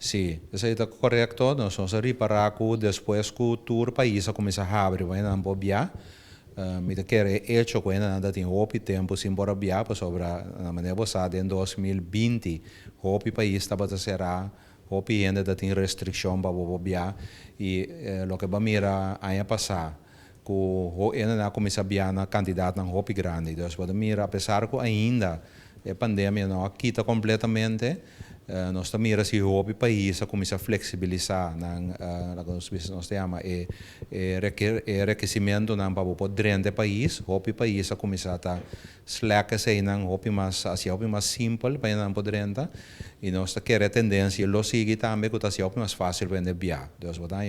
Si, esei ta korekto. Nos a ripará ku despues ku tur pais a kuminsá habri, pa nan por biaha. Mi ta kere e echo ku nan tin hopi tempu sin por biaha, pasobra na manera bo sa, den 2020 hopi pais tabata será, hopi hende tin restrikshon pa bo biaha i loke bo a mira aña pasá ku hende a kuminsá biaha na kantidatnan hopi grandi. Dus bo mira, apesar ku ainda e pandemia no a kita kompletamente, nos ta mira si hopi pais a kuminsá fleksibilisá nan nos ta yama e rekisimentonan pa por drenta pais. Hopi pais a kuminsá ta slack eseinan hopi mas, asina hopi mas simpel pa nan por drenta i nos ta kere tendensia lo sigui tambe ku ta asina hopi mas fásil pa hende biaha. Dus bo ta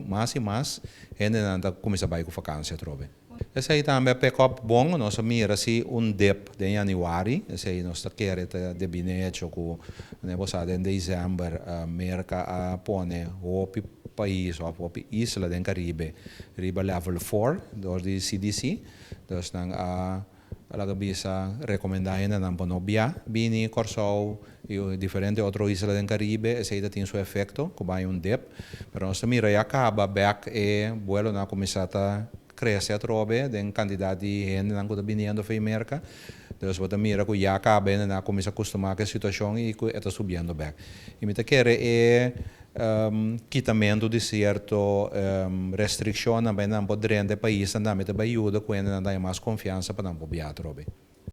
mas i mas hendenan ta kuminsá bai ku vakansi atrobe. Esei tambe a pick up bon. Nos a mira si un dip den yanüari. Esei nos ta kere ta debí na echo ku, ne, bo sa, den desèmber Merka a pone hopi pais òf hopi isla den Karibe riba level 4 dor di CDC. Dus nan a laga bisa rekomendá hendenan pa no biaha bini Kòrsou i diferente otro isla den Karibe. Esei tin su efekto, ku bai un dip. Pero nos mira ya kaba bèk e buelonan a kuminsá ta krese atrobe den kantidat di hendenan ku ta biniendo for di Merka. Dus bo ta mira ku ya kaba hendenan a kuminsá kustumá ku e situashon i ku e ta subiendo bèk. I mi ta kere e kitamentu di sierto restrikshonnan pa nan por drenta e paisnan tambe ta bai yuda ku hendenan ta haña mas konfiansa pa nan por biaha atrobe.